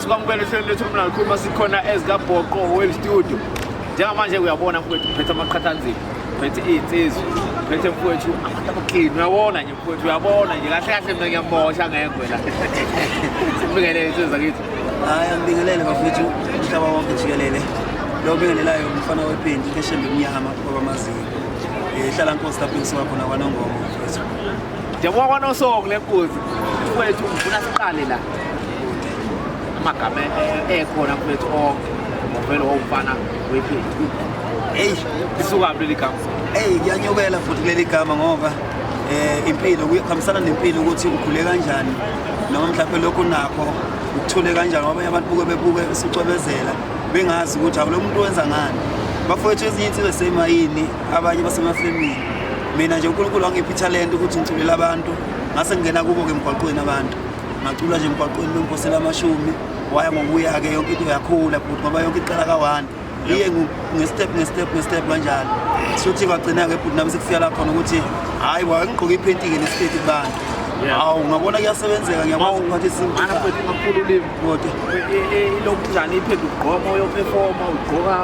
Sikwamukela ehlelweni lethu mina ngikhuluma sikhona ezikaBhoqo World Studio. Njengamanje uyabona mfowethu ngiphethe amaqhathanzipho, ngiphethe iy'nsizwa, ngiphethe mfowethu abantu abaklini. Uyabona nje mfowethu, uyabona nje kahle kahle mina ngiyamosha ngengwe la. Sikubingelele insizwa kithi. Hayi angibingelele bafethu umhlaba wonke jikelele. Lo obingelelayo umfana wephenti inkeshembe emnyama kwabamaziyo. Hlala nkosi lapho engisuka khona kwaNongoma mfethu. Njengoba kwanosongo le nkunzi mfowethu ngifuna siqale la. Amagama ekhona mfowethu onke ngovele wawumfana wephenti. Hey, Lisukaphi leli gama? hey kuyanyukela futhi kuleli gama ngoba impilo kuhambisana nempilo ukuthi ukhule kanjani noma mhlawumbe lokhu unakho ukuthule kanjani ngoba abanye abantu buke bebuke usucwebezela bengazi ukuthi awulo muntu wenza ngani. Bafowethu ezinye insizwa semayini abanye basemafemini. Mina nje uNkulunkulu wangipha ithalente ukuthi ngiculele abantu ngase ngingena kubo-ke emgwaqweni abantu ngacula nje emgwaqweni bengiphosela amashumi waya ngokuya-ke yonke into yakhula futhi ngoba yonke iqala ka-one iye nge-step nge-step nge-step kanjalo shuthi kwagcina-ke bhuti nami sekufika la khona ukuthi hhayi wangigqoke iphenti-ke nesiketi kubantu hawu ngabona kuyasebenzeka ngiyakwazi ukuphatha isinto Mana mfowethu ungakhulu ulimi. kodwa Ilokhu njani iphenti ugqoka uyoperforma ugqoka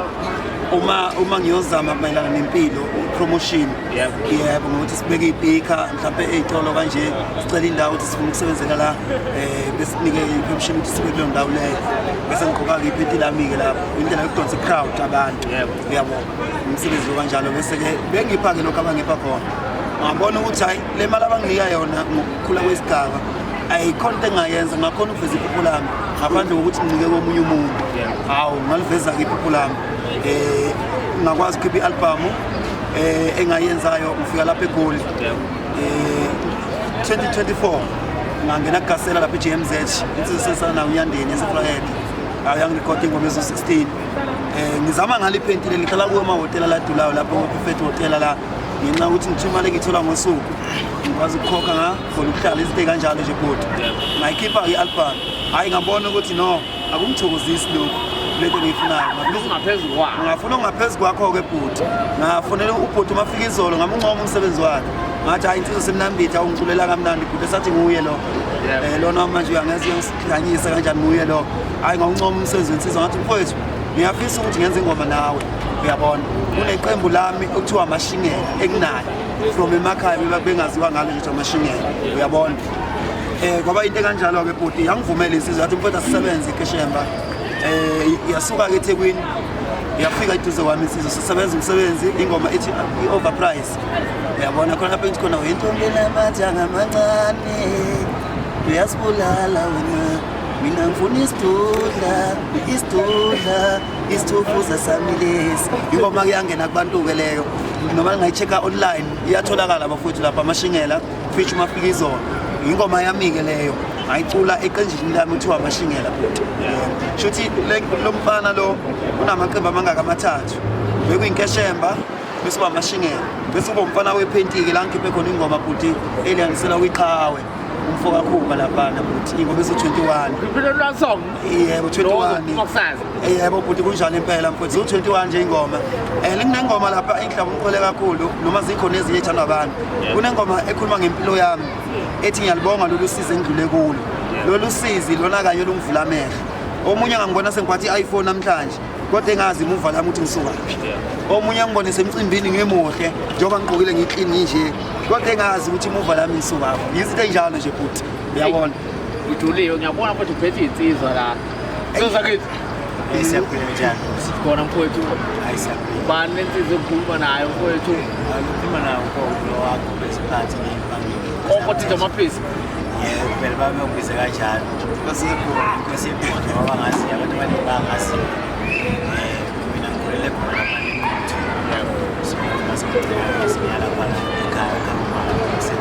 uma ngiyozama mayelana nempilo promotion yebo ngokuthi sibeke ipika mhlawumbe ey'tolo kanje sicela indawo ukuthi sifuna ukusebenzela la besinike i-permission ukuthi sibe kuleyo ndawo leyo bese ngigqoka-ke iphenti lami-ke lapho indlela yokudonsa i-crowd abantu uyabo umsebenzi kanjalo bese-ke bengipha-ke lokhu abangipha khona ngabona ukuthi hhayi le mali abanginika yona ngokukhula kwesigaba ayikhona into engingayenza ngakhona ukuveza iphupho lami ngaphandle kokuthi ngincike komunye umuntu. Hawu ngaliveza-ke iphupho lami ngakwazi ukukhipha i-albhamu engayenzayo ngifika lapha eGoli 2024 ngangena kugasela lapha e-GMZ insizwa sesana nayo uNyandeni yaseFrayede yangirekhoda ingoma ezo-16 ngizama ngalo iphenti leli ngihlala kuwo amahhotela ladulayo lapho ngo-Perfect Hotela la ngenxa yokuthi ngithiwa imali engiyithola ngosuku ngikwazi ukukhokha ngakhona ukuhlala izinto ey'kanjalo nje bhuti ngayikhipha-ke i-album hhayi ngabona ukuthi no akungithokozisi lokhu lento engiyifunayo ngaphezu kwakho ngafuna okungaphezu kwakho-ke bhuti ngafonela ubhuti uma fika izolo ngamuncoma umsebenzi wakhe ngathi hayi insizwa semnambithi awungiculela kamnandi bhuti esathi nguye lo lona manje uyangeza uyangihlanyisa kanjani nguye lo hhayi ngawuncoma umsebenzi wensizwa ngathi mfowethu ngiyafisa ukuthi ngenze ingoma nawe uyabona kuneqembu lami okuthiwa amashingela ekunayo from emakhaya bengaziwa ngalo nje amashingela uyabona kwaba into ekanjalo-ke bhuti yangivumela insizwa yathi mfowethu asisebenze ikeshemba yasuka-ke eThekwini yafika eduze kwami insizwa sisebenza umsebenzi ingoma ethi i-overprice uyabona khona lapho ngithi khona uyintombi enamathanga amancane uyasibulala wena mina ngifuna isidudla isidudla isithufuza sami lesi ingoma kuyangena kubantu-ke leyo noma ngayi-check-a online iyatholakala bafowethu lapha amashingela feature umafika izolo ingoma yami-ke leyo ngayicula eqenjini lami kuthiwa amashingela bhuti shuthi lo mfana lo unamaqembu amangaka amathathu bekuyinkeshemba bese uba amashingela bese uba umfana wephenti-ke la ngikhiphe khona ingoma bhuti eliyangisela kwiqhawe umfo kaKhuba laphana bhuti ingoma ezo-21 Uphile song. Yebo 21 yebo bhuti kunjalo impela mfowethu zu-21 nje ingoma kunengoma lapha engihlaba umxhwele kakhulu noma zikhona ezinye ethandwa abantu kunengoma ekhuluma ngempilo yami ethi ngiyalibonga lolu sizi engidlule kulo lolu sizi lona kanye olungivula amehlo omunye angangibona sengiphatha i-iPhone namhlanje kodwa engazi imuva lami ukuthi ngisukaphi omunye angibone semcimbini ngimuhle njengoba ngigqokile ngiklini nje kodwa engazi ukuthi imuva lami ngisukaphi yizinto ey'njalo nje bhuti uyabona Ujuliwe ngiyabona futhi uphethe iy'nsizwa la. Insizwa kithi Siyaphila njani? khona mfowethu Hayi siyaphila. bani lensizwa okukhuluma nayo mfowethu Ngikhuluma nawo ugogo wakho beziphathi ngey'mpangile. konke othinta amaphisi Yebo, vele babe kanjalo. Nkosi yekhona. Inkosi yekhona ngoba ngazi abantu abaningi bangazi. Mina ngikhulele khona lapha eNquthu. So mase ngigcina sengiya lapha ekhaya kaMama bese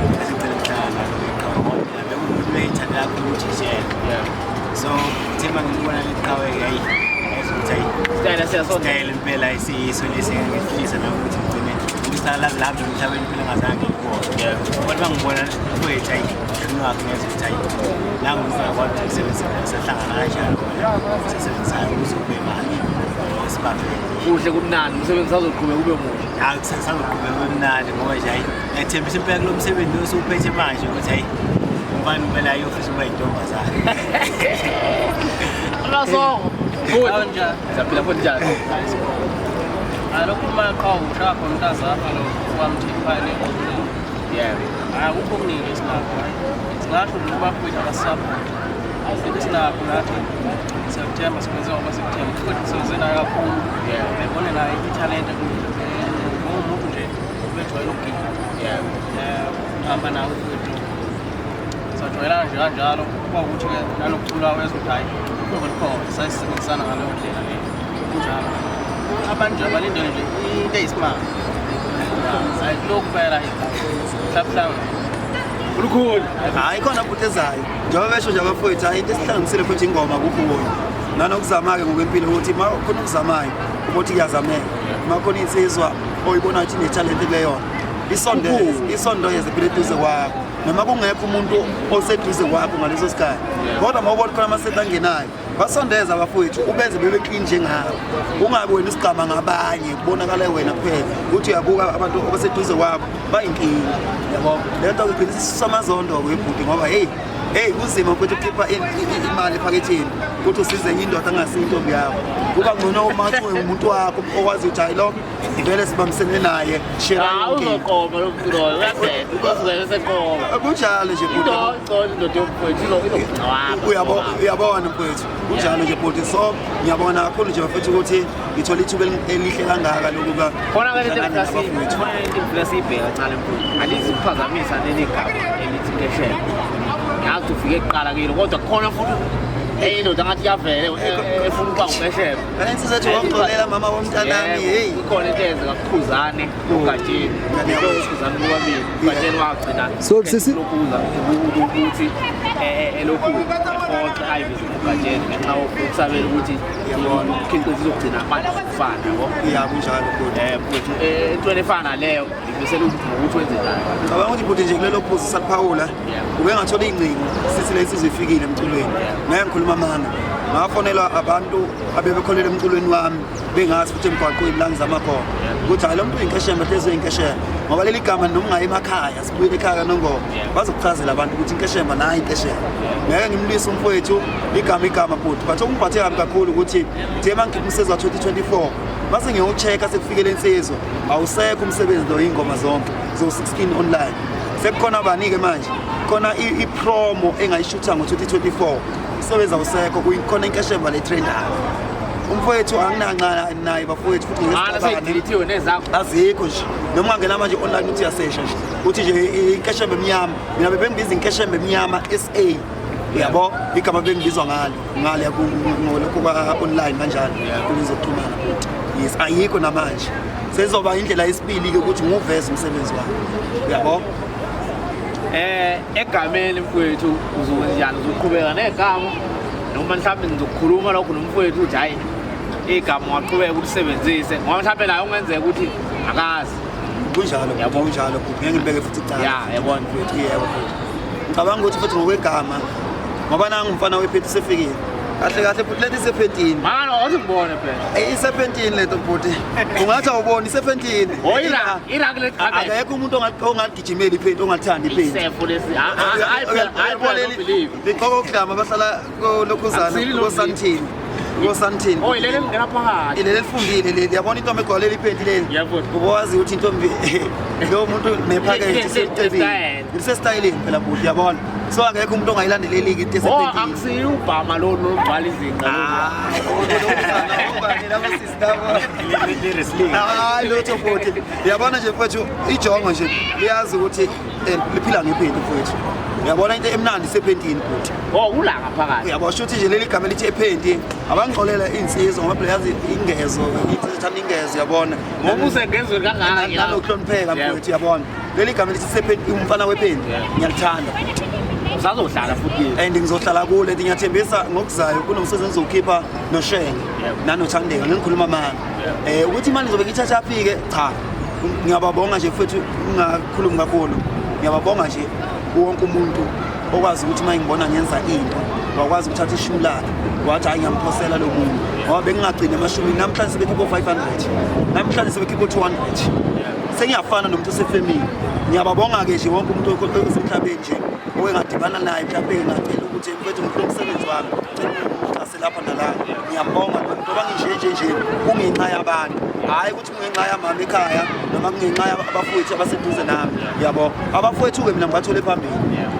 ngicela ukuhlala nalo iqhawe ngoba mina bekuwumuntu beyithanda kakhulu ukujijela. So ngithe uma ngilibona leli qhawe-ke hayi ngezwa ukuthi hayi Sitayela siyasonda. Sitayela impela isiyiso lesi ngifisa nami ukuthi ngigcine ukuthi lazi lami emhlabeni impela engazange ngibone. Kodwa bangibona mfowethu hayi ushuni wakhe ngezwa ukuthi hayi nangu umuntu ngakwazi ukuthi ngisebenzise sahlangana kanjalo sasebenzisayo ukuze kube manje sibambene. Kuhle kumnandi umsebenzi sazoqhubeka ube muhle. Hayi kusazoqhubeka kube mnandi ngoba nje hayi ngiyathembisa impela kulo msebenzi lo osuwuphethe manje ukuthi hayi Umfana impela ayofisa ukuba yintombazane. Amasongo. Futhi. Kanjani? Siyaphila futhi njani? Alokhu uma qhawu ushaya khona untazapha lo wamthipha le. Yebo. Akukho okuningi esinakho. Singasho nje ukuba kwethu abasupport. Into esinakho nathi siyakuthemba sikwenze ngoba sikuthemba. Futhi siyenze nayo kakhulu. Yeah. Bebone naye ithalente kuye. Ngumuntu nje obejwayele ukugida. Yebo. Hamba nawe futhi. Sajwayelana nje kanjalo kwawukuthi-ke nanokucula wezwa ukuthi hhayi uqobo likhona sayisebenzisana ngaleyo ndlela leyo. Kunjalo. Abantu nje abalindele nje into eyisimanga. Hayi kulokhu phela mhlawumbe Ulukhulu. Hayi khona futhi ezayo. Njengoba besho nje abafowethu, hayi into esihlanganisile futhi ingoma kukhona. Nanokuzama-ke ngokwempilo ukuthi uma khona ukuzamayo ukuthi kuyazameka. Uma khona insizwa oyibona ukuthi inethalente kuleyona. Isondeze, isondeze phela eduze kwakho. Noma kungekho umuntu oseduze kwakho ngaleso sikhathi. Kodwa uma ubona khona amasenti angenayo, basondeze abafowethu ubenze bebe clean njengawe. Ungabi wena usigama ngabanye, kubonakale wena kuphela. Uthi uyabuka abantu abaseduze kwakho bayinkinga. Yabo. Le nto igcina isisusa amazondo-ke ebhuti ngoba hey hey kunzima ukuthi ukhipha imali ephaketheni ukuthi usize enye indoda angasiyo intombi yakho. Kuba ngcono uma kuthiwa umuntu wakho okwazi ukuthi hayi lo vele sibambisene naye share Ah, yonke into. uzoqoma lo mntu loyo. Uyabheda. Uzosuke eseqoma. Kunjalo nje bhuti. Into ngcono indoda yomfowethu izokungcwaba. Uyabo uyabona mfowethu. Kunjalo nje bhuti. So ngiyabona kakhulu nje bafethu ukuthi ngithola ithuba elihle kangaka lokuba Khona ke lento ngihlangane nabafowethu. khona into engifika siyibheka kancane mfowethu. Alizi ukuphazamisa leli gama elithi nkeshela. Ngiyazi ufike kuqala kilo kodwa khona futhi enye indoda ngathi iyavele efuna ukuba ngunkeshela. Phela insizwa ethi wangixolela mama womntanami hey. Ikhona into eyenzeka kukhuzane ugatsheni. Ukhuzane bobabili. Ugatsheni wagcina. So, sisi- lokhuza ukuthi elokhu ehoxe ayibize ugatsheni ngenxa yokusabela ukuthi umkhiqizo izogcina manje ufana yabo. Ya kunjalo bhuti. Mfowethu entweni efana naleyo ngimisela ukuthi ngokuthi wenze njani. Ngicabanga ukuthi bhuti nje kulelo phuzu saphawula Yeah. uke ngathola iy'ngcingo sithi le insizwa ifikile emculweni. Ngeke ngikhuluma amanga. Ngafonelwa abantu abebekholelwa emculweni wami bengazi futhi emgwaqweni la ngizama khona. Ukuthi hayi lo muntu uyinkeshembe hlezi uyinkeshembe. Ngoba leli gama noma ungayi emakhaya sibuyele ekhaya kaNongoma. Bazokuchazela abantu ukuthi inkeshembe nayi inkeshembe. Ngeke ngimlwise umfowethu igama igama bhuti. But okungiphathe kabi kakhulu ukuthi nje uma ngikhipha umsebenzi wa 2024 mase ngiyocheck-a sekufike le nsizwa awusekho umsebenzi lo iy'ngoma zonke zo-16 online. Sekukhona bani-ke manje? Khona i-promo engayishutha ngo-2024 umsebenzi awusekho khona inkeshemba le trendayo. Umfowethu anginanxa naye bafowethu futhi ngeke Mana sixabane. seyidilithiwe nezakho. Azikho nje noma ungangena manje online uthi uyasesha nje uthi nje inkeshembe emnyama. Mina bebengibiza inkeshembe emnyama SA uyabo igama bengibizwa ngalo ngale ngolokhu kwa-online kanjalo kunezokuxhumana bhuti. Yes ayikho namanje. Sezoba indlela yesibili-ke ukuthi ngiwuveze umsebenzi wami uyabo. Egameni mfowethu uzokwenza njani? Uzoqhubeka negama noma mhlawumbe ngizokhuluma lokho nomfowethu ukuthi hayi igama ungaqhubeka ulisebenzise ngoba mhlawumbe naye ungenzeka ukuthi akazi. Kunjalo Yabo. kunjalo bhuti ngeke ngibeke futhi icala. Ya, yabona. Mfowethu yebo futhi. Ngicabanga ukuthi futhi ngokwegama ngoba nangu umfana wephethu usefikile. Kahle kahle futhi lento isepentini. Mana awuthi ngibone phela. Isepentini lento bhuti. Ungathi awuboni isepentini. Oh ira ira kule gama. Akekho umuntu ongaligijimeli iphenti ongalithandi iphenti. Isefo lesi. Hayi phela hayi phela don't believe. Ligqoka okudlama bahlala kolokhuzana Akusilo koSantini. KoSantini. Oh ilele lingena phakathi. Ilele lifundile leli yabona intombi egqoka leli phenti leli. Yabo. Ubowazi ukuthi intombi lo muntu nephakethe isecebile. Lisestyleni phela bhuti yabona. So akekho umuntu ongayilandeleli into Oh esepentini. akusiyo ubhama lo logcwala izinqa. Li-wrestling. Hayi lutho bhuti. Uyabona nje mfowethu ijongo nje liyazi ukuthi liphila ngephenti mfowethu. Uyabona into emnandi isephentini bhuti. Oh ula ngaphakathi. Uyabona ukuthi nje leli gama elithi ephenti abangixolela insizwa ngoba phela yazi ingezo insizwa ithanda ingezo uyabona. Ngoba usengezweni kangaka Nanokuhlonipheka Yebo. mfowethu uyabona. Leli gama elithi sephenti umfana wephenti ngiyalithanda. Usazohlala futhi. And ngizohlala kulo and ngiyathembisa ngokuzayo kunomsebenzi engizokhipha noShenge nanoThandeka ngikhuluma amanga. Ukuthi imali ngizobe ngiyithatha afike cha ngiyababonga nje futhi ungakhulumi kakhulu. Ngiyababonga nje wonke umuntu okwazi ukuthi uma ngibona ngenza into wakwazi ukuthatha ishumi lakhe wathi hayi ngiyamphosela lo muntu ngoba bengingagcini emashumini namhlanje sebekhipha o-500 namhlanje sebekhipha o-200 sengiyafana nomuntu osefemini Ngiyababonga-ke nje wonke umuntu osemhlabeni nje owengadibana naye mhlawumbe ngacela ukuthi mfethu ngifuna umsebenzi wami, cela ungixhase lapha nala. Ngiyambonga lo muntu, ngoba nginje nje nje kungenxa yabantu, hhayi ukuthi kungenxa yamama ekhaya noma kungenxa yabafowethu abaseduze nami. Yabo, abafowethu-ke mina ngibathole phambili.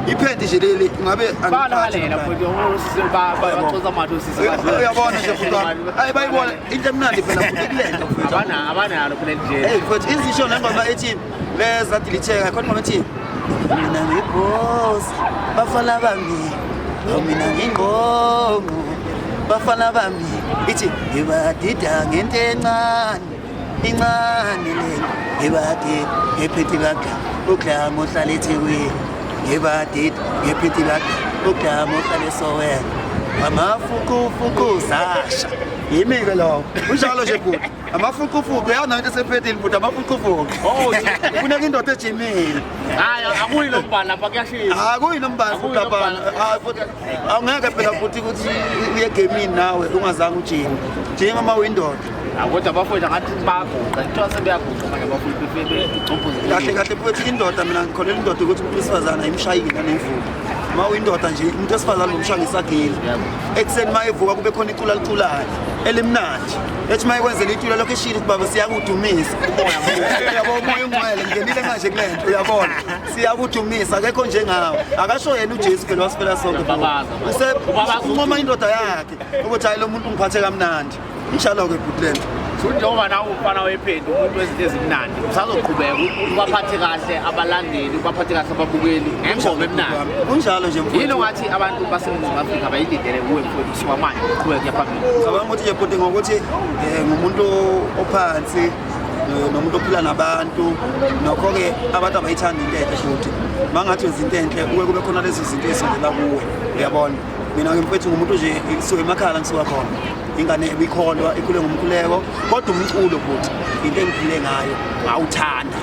Iphenti nje leli ngabe Balalela futhi osisi bacosa amathe osisi. Uyabona nje futhi wami, ayi bayibona into emnandi phela futhi kule nto mfethu. Abanalo phela nje. Hey mfethu, izisho nengoma ethi lezadilitheka khona, ingoma ethi mina ngibhosi bafana bami, oh, mina ngingqongqo bafana bami, ithi ngibadida ngento encane incane le, ngibadida ngephethi kagla uglama ohlala eThekwini, ngibadida ngephethi kagla uglama ohlala eSoweto, amafukufuku zasha. Yimi-ke lowo, kunjalo nje bhuti, amafukufuku uyana into esephethini bhuti, amafukufuku. Oh, Kufuneka indoda ejimile. Hayi, akuyi lo mbala lapha, kuyashisa. Akuyi nombala Akuyi futhi lapha. nombala. Hayi futhi awungeke phela futhi ukuthi uye egemini nawe ungazange ujime. Jima uma uyindoda. Ah, kodwa abafowethu ngathi bayaguqa, kuthiwa sebeyaguqa manje abafowethu befebe Kahle kahle futhi indoda, mina ngikholela indoda ukuthi umuntu wesifazane ayimshayile nanemvuka. Uma uyindoda nje, umuntu wesifazane ngomshaya ngesagila. Ekuseni uma evuka kube khona iculo aliculayo elimnandi. Ethi uma ekwenzela itulo lokho eshilo ukuthi baba siyakudumisa. Uyabo, umoya ungcwele ngenile manje kule nto, uyabona. Siyakudumisa, akekho njengawe. Akasho yena uJesu phela wasifela sonke. Uyababaza. Ubabaza. Uncoma indoda yakhe ukuthi hayi lo muntu ungiphathe kamnandi. Injalo-ke bhuti le nto. Njengoba nawe umfana wephenti, umuntu wezinto ezimnandi, usazoqhubeka ubaphathe kahle abalandeli, ubaphathe kahle ababukeli ngengoma emnandi. Kunjalo nje mfowethu. Yini ongathi abantu baseNingizimu Afrika bayilindele kuwe mfowethu kusuka manje uqhubeka kuya phambili? Ngicabanga ukuthi nje bhuti ngokuthi ngumuntu ophansi, nomuntu ophila nabantu, nokho-ke abantu abayithandi into enhle futhi uma ngathi wenza into enhle kuke kube khona lezo zinto ey'sondela kuwe, uyabona. Mina-ke mfethu ngumuntu nje kusuka emakhaya ngisuka khona, ingane ebikholwa ikhule ngomkhuleko, kodwa umculo bhuti into engiphile ngayo ngawuthanda.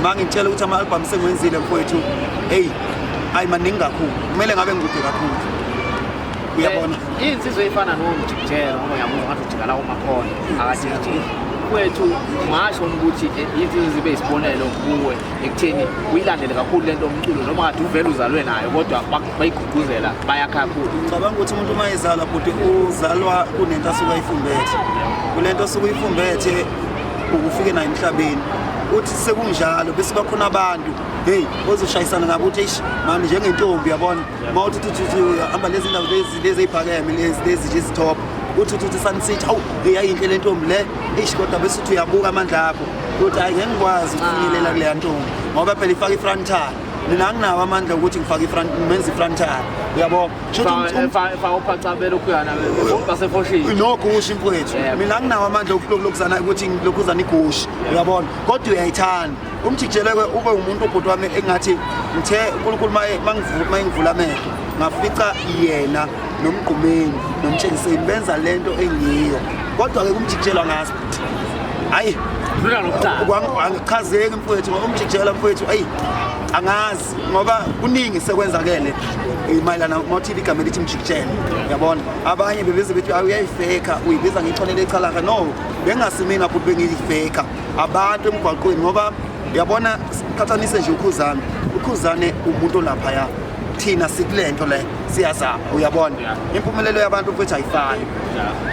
Uma ngitshela ukuthi ama-albhamu sengiwenzile mfowethu, eyi ayi maningi kakhulu, kumele ngabe ngikude kakhulu, uyabona. Iy'nsizwa ey'fana nomjikijelo, ngoba ngiyabuzwa ngathi ujika lawo makhona akajikijeli kwethu, ungasho ukuthi iy'nsizwa zibe isibonelo kuwe ekutheni uyilandele kakhulu lento yomculo, noma kade uvele uzalwe nayo, kodwa bayigqugquzela bayakha kakhulu? Ngicabanga ukuthi umuntu uma ezalwa bhuti uzalwa kunento asuke ayifumbethe, kule nto osuke uyifumbethe ukufike nayo emhlabeni. Uthi sekunjalo bese bakhona abantu hey ozoshayisana nabo uthi eish mani njengentombi, uyabona, uma uthi uthi uthi uhamba lezi ndawo lezi lezi ey'phakeme lezi lezi nje ezitop, uthi uthi uthi Sun City, awu hey ayinhle le ntombi le, eish, kodwa bese uthi uyabuka amandla akho uthi hayi ngeke ngikwazi ukufinyelela kuleya ntombi ngoba phela ifaka i-frontal, mina anginawo amandla ukuthi ngifake i-front, ngimenze i-frontal, uyabo. Shuthi Faka uphacabela ukhuyana basefoshini. Nogushi mfowethu. Mina anginawo amandla okulokhuzana ukuthi ngilokhuzana igushi, uyabona, kodwa uyayithanda umjikijeleke ube umuntu ubhuti wami engathi ngithe uNkulunkulu mayengivula amehlo ngafica yena nomgqumeni nomtshengiseni benza lento engiyo, kodwa-ke kumjikijelwa ngazi bhuti, hayi. Dlula nokuqala. Angichazeki mfowethu ngoba umjikijela mfowethu, eyi angazi ngoba kuningi sekwenzakele mayelana mawuthile igama elithi mjikijela, uyabona. Abanye bebeze bethi ayi uyayifeka, uyibiza ngechonele echalaka. No, bengasimina futhi bengiyifeka abantu emgwaqweni, ngoba uyabona qhathanise nje uKhuzane, uKhuzane umuntu olaphaya, thina sikule nto le siyazama, uyabona. Impumelelo yabantu mfethu ayifani,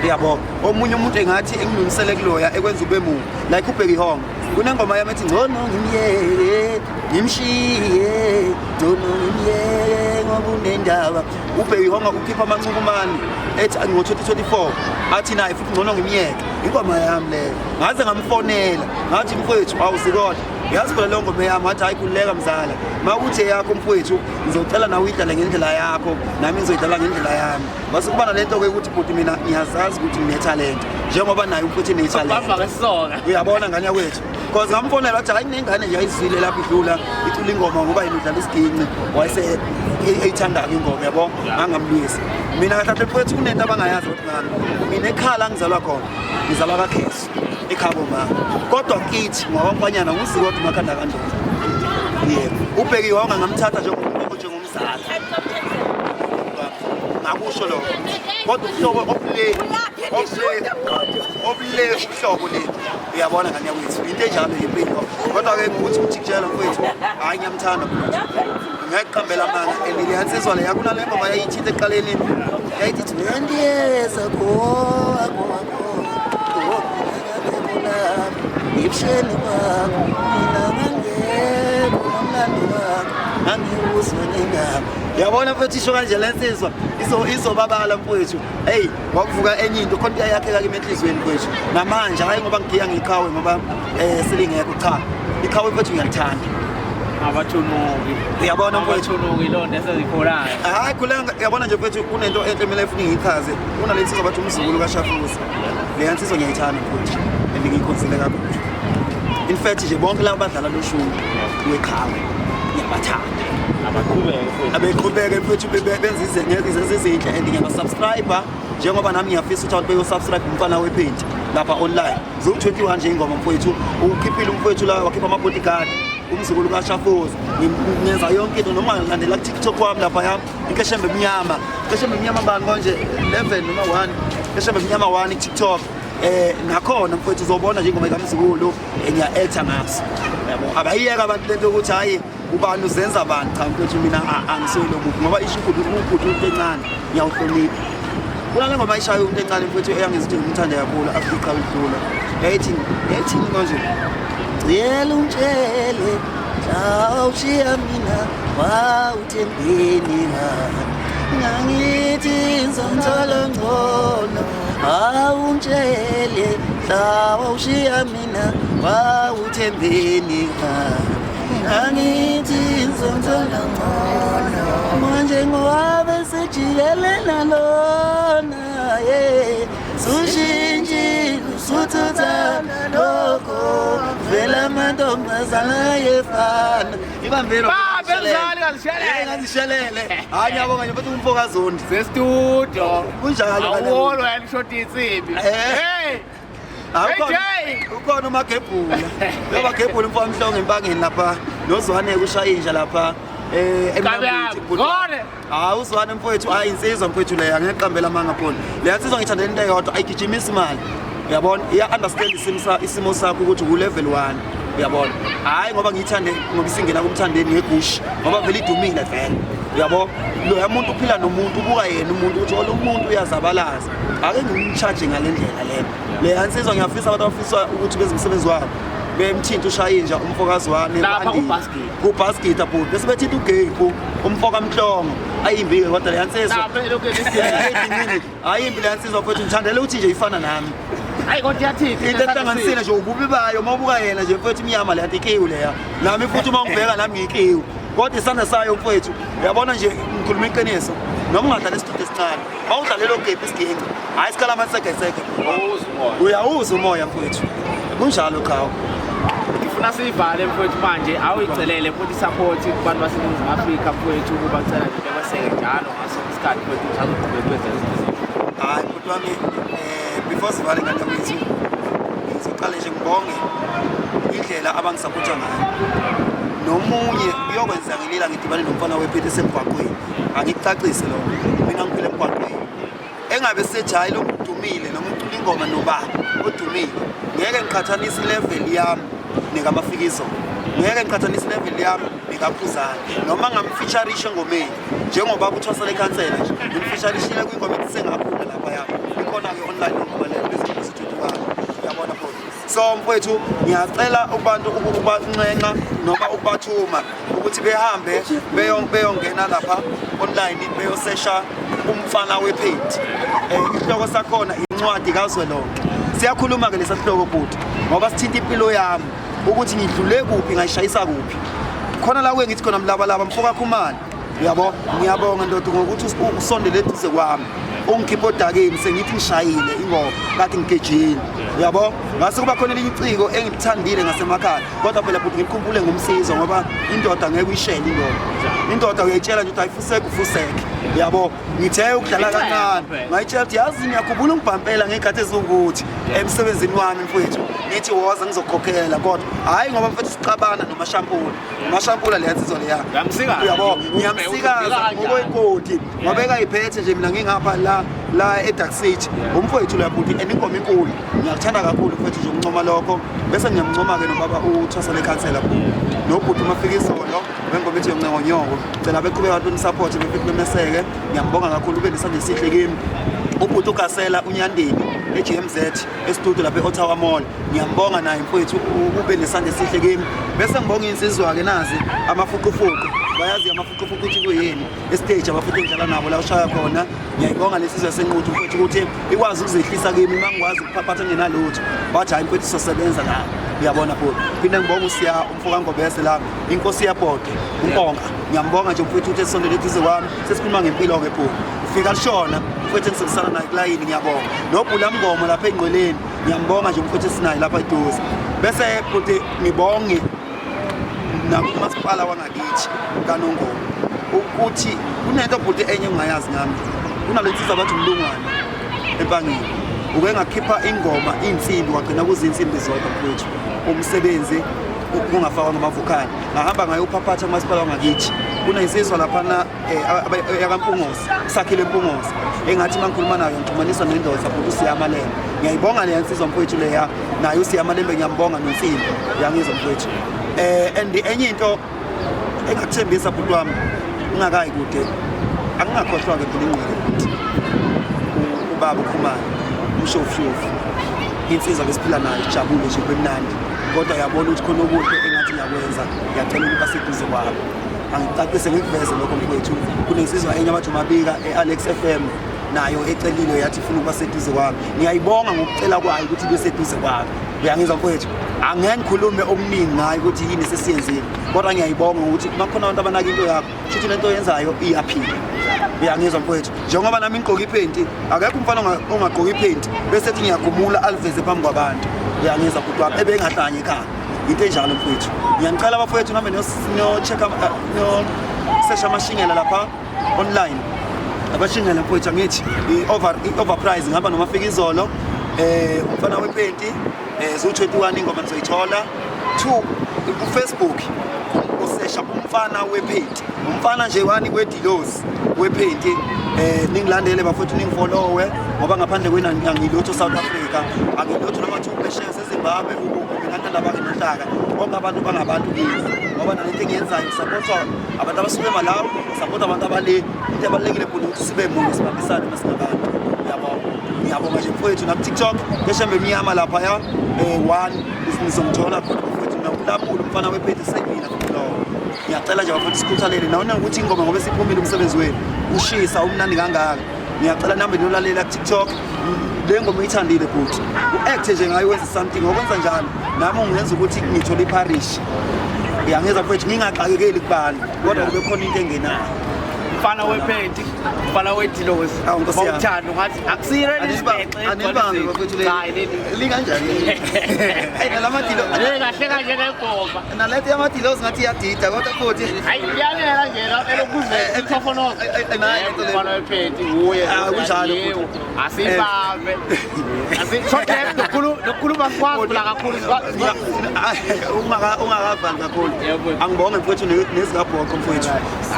uyabo. Omunye umuntu engathi engilungisele kuloya ekwenza ube mubi like ubheka ihongo, kunengoma yami ethi ngcono ngimyeke ngimshiye, ngcono ngimyeke ngoba unendaba. Ubheka ihonga ukhipha amancukumane ethi ngo-2024 athi naye futhi ngcono ngimyeke, ingoma yami leyo. Ngaze ngamfonela ngathi mfowethu awuzikodwa, yazi phela leyo ngoma yami. Wathi hayi khululeka mzala, uma kuthi eyakho mfowethu ngizocela nawe uyidlale ngendlela yakho, nami ngizoyidlala ngendlela yami. Base kuba nalento-ke ukuthi bhuti mina ngiyazazi ukuthi nginethalente njengoba naye umfowethu enethalente. Bamba ngesonga. Uyabona ngane yakwethu, cause ngamfonela wathi hayi kunengane nje ayizwile lapho idlula icula ingoma ngoba yena udlala isiginci, wayese eyithandayo ingoma, yabo, ngangamlwisi mina kahle kahle mfowethu. Kunento abangayazi ukuthi ngami mina ekhaya la ngizalwa khona, ngizalwa kaKhesu ekhabo mama, kodwa kithi ngwakwamfanyana nguZikodwa uMakhanda kandoda. Yebo, ubheki wonke ngamthatha njengomuntu njengomzala. Angakusho lokho. Kodwa ubuhlobo obule obule obule ubuhlobo le. Uyabona ngane yakwethu into enjalo yempilo. Kodwa ke ngokuthi ujikijela mfowethu, hayi ngiyamthanda mfowethu. Ngiyaqambela amanga and le yansizwa le yakunale ngoma yayithinta ekuqaleni. Yayithi ngiyandiyeza go go go. Ebusheni bakho mina ngangekho nomlando wakho ngangiwuzwe nendaba. Yabona mfethu isho kanje le nsizwa izobabala mfowethu. Hey, wakuvuka enye into khona iyayakheka kimi enhliziyweni mfowethu. Namanje hayi ngoba ngigiya ngiqhawe ngoba selingekho cha. Iqhawe mfowethu ngiyalithanda. Abathunuki. Uyabona mfowethu. Abathunuki lonto esezikholwayo. Hayi khulanga uyabona nje mfowethu kunento enhle mina efuna ngiyichaze. Kunale nsizwa bathi umzukulu kaShafuza. Le nsizwa ngiyayithanda mfowethu. And ngiyikhonzile kakhulu. In fact nje bonke laba badlala lo shumi weqhawe ngiyabathanda. Abaqhubeke mfowethu. Abeqhubeke mfowethu benze izinto ezinhle and ngiyabasubscribe njengoba nami ngiyafisa ukuthi abantu beyosubscribe umfana wephenti lapha online. Ziwu-21 nje ingoma mfowethu. Ukhiphile umfowethu la wakhipha ama-bodyguard. Umzukulu kaShafuza. Ngenza yonke into noma ngilandela ku-TikTok wami lapha yami. Inkeshembe emnyama. Inkeshembe emnyama bani konje 11 noma 1. Inkeshembe emnyama 1 ku-TikTok. Nakhona mfowethu uzobona nje ingoma kaMzukulu ngiya-acta ngaso. Yabo abayiyeka abantu lento ukuthi hayi ubani uzenza bani cha mfowethu mina angisuye lo muntu ngoba isho ubhuti into encane ngiyawuhlonipha. Kunale ngoma ishayo into encane mfowethu eyangenza ukuthi ngimthande kakhulu after iqhawe lidlula. Yayithini konje? Cela ungitshele mhla ushiya mina wawuthembeni ngani? Ngangithi ngizomthola ngcono awungitshele mhla wawushiya mina wawuthembeni ngani? Ngangithi ngizomthola ngcono manje ngoba sejikele nalona sushintshile usuthuthana lokho vela amantombazana ayefana. Ibambelo. Bambe mzali ngazishelele. Ngazishelele. Hayi ngiyabonga nje futhi umfokazondi. Sestudio. Kunjalo kaloku. Awuwolo wena ushota insimbi. Hey. Ukhona umagebhula. Umagebhula umfana umhlongo empangeni lapha. Nozwane kushaya inja lapha. Emnambithi. Ngone. Hayi uzwane mfowethu, hayi insizwa mfowethu leya ngiqambela amanga phona. Leya nsizwa ngithandela into eyodwa ayigijimisi imali. Uyabona? Iya understand isimo sakho ukuthi ku level 1. Uyabona? Hayi ngoba ngiyithande ngoba isingena kumthandeni ngegushi ngoba vele idumile vele. Uyabo? Lo muntu uphila nomuntu ubuka yena umuntu ukuthi lo muntu uyazabalaza. Ake ngimcharge ngalendlela lena. Leya nsizwa ngiyafisa abantu abafisa ukuthi benze umsebenzi wabo. Bemthinta ushayinja umfokazi wami Lapha kubasket. Kubasket bhuti. Bese bethinta uGebu umfoka Mhlongo. Ayimbike kodwa leya nsizwa. Lapha elokhu elisithi. Ayimbi leya nsizwa mfowethu ngithandela ukuthi nje ifana nami. Hayi kodwa iyathini. Into ehlanganisile nje ububi bayo uma ubuka yena nje mfowethu imnyama leya nto ikiwu leya. Nami futhi uma ngibheka nami ngiyikiwu. Kodwa isandla sayo mfowethu uyabona nje ngikhuluma iqiniso. Noma ungadlala isitudio esincane, mawudlalela oGebu isiginci, hayi isikhala amasegesege. Uyawuzwa umoya mfowethu. Kunjalo qhawe. Ngifuna siyivale mfowethu manje awuyicelele futhi support kubantu baseNingizimu Afrika mfowethu ukubacela nje bebaseke njalo ngaso isikhathi mfowethu usazoqhubeka ukwenza izinto ezinhle. Hayi bhuti wami before sivale ngane kwethu ngizoqala nje ngibonge indlela abangisapotha ngayo. Nomunye kuyokwenza ngilila ngidibane nomfana wephethe semgwaqweni. Angikucacise lokho. Mina ngiphila emgwaqweni. Engabe sethi hayi lo udumile noma ucula ingoma noba odumile. Ngeke ngiqhathanise level yami nekaMafikizolo. Ngeke ngiqhathanise level yami nekaKhuzani. Noma ngamfeatureisha engomeni njengoba uthwasa lekhansela nje. Ngimfeatureishile kwingoma ethi sengakhula lapha yami. Ikhona ke online ingoma leyo bezithuthukayo. Uyabona futhi. So mfowethu ngiyacela abantu ukubanxenxa noma ukubathuma ukuthi behambe beyongena lapha online beyosesha umfana wephenti. Isihloko sakhona incwadi kazwelonke. Siyakhuluma ke lesa sihloko bhuti ngoba sithinta impilo yami ukuthi ngidlule kuphi ngayishayisa kuphi. Khona la kuye ngithi khona mlabalaba mfoka Khumalo. Uyabo? Ngiyabonga ndoda ngokuthi usondele eduze kwami. Ungikhipha odakeni sengithi ngishayile ingoma kathi ngigejile. Uyabo? Ngase kuba khona elinye iciko engilithandile ngasemakhaya. Kodwa phela bhuti ngikhumbule ngomsizo ngoba indoda ngeke uyishele indoda. Indoda uyayitshela nje ukuthi ayifuseke ufuseke. Yabo, ngithe ukudlala kancane, ngayitshela ukuthi yazi ngiyakhumbula ungibhampela ngey'khathi eziwukuthi emsebenzini wami mfowethu, ngithi woza ngizokukhokhela, kodwa hhayi ngoba mfethu sixabana nomashampula, umashampula leya nsizwa leya, uyabo, ngiyamsikaza ngokwekoti ngoba ekayiphethe nje, mina ngingapha la la e-Dark City, umfowethu loya bhuti, and ingoma inkulu, ngiyakuthanda kakhulu mfethu nje ukuncoma lokho. Bese ngiyamncoma-ke nobaba uthwasa lekhansela nobhuti umafika izolo wengoma ethi yomncengonyoko, cela beqhubeka abantu bemsupport, befike bemeseke, ngiyambonga kakhulu, ube nesandla esihle kimi. Ubhuti uGasela uNyandeni e-GMZ estudio lapha e-Ottawa Mall, ngiyambonga naye mfowethu, ube nesandla esihle kimi. Bese ngibonga iy'nsizwa-ke nazi amafuqufuqu, bayazi amafuqufuqu ukuthi kuyini estage, abafuthi engidlala nabo la ushaya khona. Ngiyayibonga lesizwe yaseNquthu mfowethu ukuthi ikwazi ukuzehlisa kimi uma ngikwazi ukuphaphatha ngingenalutho, bathi hhayi mfowethu sizosebenza la, uyabona bhuti. Phinde ngibonga uSiya umfokangobese la, inkosi yabhode unkonka, ngiyambonga nje mfowethu ukuthi esondele eduze kwami, sesikhuluma ngempilo-ke bhuti, ufika lishona mfowethu engisebenzisana naye kulayini, ngiyabonga. Nobhula mngomo lapha ey'ngqweleni, ngiyambonga nje umfowethu esinaye lapha eduze. Bese bhuti ngibonge nakumasipala wangakithi kaNongoma ukuthi kunento bhuti enye engingayazi ngami, kunale nsizwa bathi umlungwane empangeni, uke ngakhipha ingoma iy'nsimbi kwagcina kuzinsimbi zodwa mfowethu, umsebenzi kungafakwa ngamavukhani, ngahamba ngayophaphatha kumasipala wangakithi, kunensizwa laphana yakaMpungosi, sakhile Mpungosi, engathi uma ngikhuluma nayo ngixhumanisa nendoda bhuti uSiyamalembe, ngiyayibonga leya nsizwa mfowethu leya, naye uSiyamalembe ngiyambonga, nonsimbi uyangizwa mfowethu. And enye into engakuthembisa bhuti wami ungakayi kude, angingakhohlwa-ke phela ingqwele bhuti ubaba uKhumalo umshofushofu, insizwa besiphila nayo ijabule nje kubemnandi, kodwa yabona ukuthi khona okuhle engathi ngiyakwenza, ngiyacela ukuba seduze kwabo. Angicacise ngikuveze lokho mfowethu, kunensizwa enye abathi uMabika e-Alex FM, nayo ecelile yathi ifuna ukuba seduze kwami, ngiyayibonga ngokucela kwayo ukuthi ibe seduze kwami, uyangizwa mfowethu. Angeke ngikhulume okuningi ngayo ukuthi yini esesiyenzile, kodwa ngiyayibonga ngokuthi uma kukhona abantu abanaka into yakho, shuthi lento oyenzayo iyaphila, uyangizwa mfowethu. Njengoba nami ngigqoke iphenti, akekho umfana ongagqoka iphenti bese ethi ngiyagumula aliveze phambi kwabantu, uyangizwa bhuti wami, ebengahlanye ekhaya, into enjalo mfowethu. Ngiyanicela abafowethu nami niyo-check, niyosesha amashingela lapha online, abashingela mfowethu, angithi i-overprice ngihamba noma fika izolo, umfana wephenti, ziwu-21 ingoma nizoyithola. 2 ku-Facebook usesha umfana wephenti, umfana nje wani kwedilozi wephenti, ningilandele bafowethu, ningifollowe, ngoba ngaphandle kwenu angilutho South Africa, angilutho noma kuthiwa uphesheya seZimbabwe, ukuphi, mina ngandaba nohlaka, bonke abantu bangabantu kimi, ngoba nalento engiyenzayo ngisapotha abantu abasuke eMalawi, ngisapotha abantu abale. Into ebalulekile bhuti ukuthi sibe munye, sibambisane uma singabantu, uyabonga. Ngiyabonga nje mfowethu. Naku-TikTok keshembe emnyama laphaya, one nizongithola khona bafowethu, nawulamula umfana wephenti semina futhi lowo. Ngiyacela nje bafowethu sikhuthalele nawona ukuthi ingoma ngoba siphumile, umsebenzi wenu ushisa umnandi kangaka, ngiyacela nihambe niyolalela ku-TikTok le ngoma, uyithandile bhuti, u-acte nje ngayo, wenze something, ngokwenza njalo nami ungenza ukuthi ngithole iparish, uyangizwa mfowethu, ngingaxakekeli kubantu, kodwa kube khona into engenayo. Mfana wephenti, mfana wedilozi. Awu, Nkosi yami. Mawuthanda ungathi akusiyona. Anilibambe bafowethu, linganjani nalamadilo kahle kanje ngengoma. Nalethe yamadilozi ngathi iyadida kodwa futhi. Hayi, iyalela nje elokuze ithofonozo. Nayi lento le. Mfana wephenti uye. Ah, kunjalo Yebo. futhi. Asibambe. Nokukhuluma sikwazi phela kakhulu. Ungakavali kakhulu. Yebo. Angibonge mfowethu nezikabhoqo mfowethu.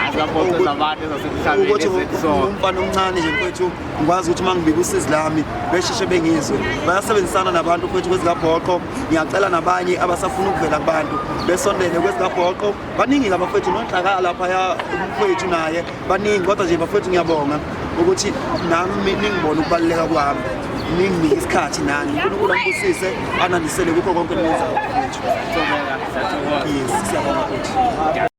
Azikabhoqo zabantu ezasemhlabeni ukuthi ezethu sonke. Umfana omncane nje mfowethu, ngikwazi ukuthi uma ngibika usizi lami besheshe bengizwe, bayasebenzisana nabantu mfowethu kwezikabhoqo. Ngiyacela nabanye abasafuna ukuvela kubantu besondele kwezikabhoqo, baningi abafowethu, nonhlaka laphaya mfowethu naye baningi, kodwa nje bafowethu ngiyabonga ukuthi nami ningibone ukubaluleka kwami, ninginike isikhathi nani. UNkulunkulu anibusise, anandisele kukho konke enikwenzayo mfowethu. Siyabonga, siyathokoza. Yes, siyabonga futhi.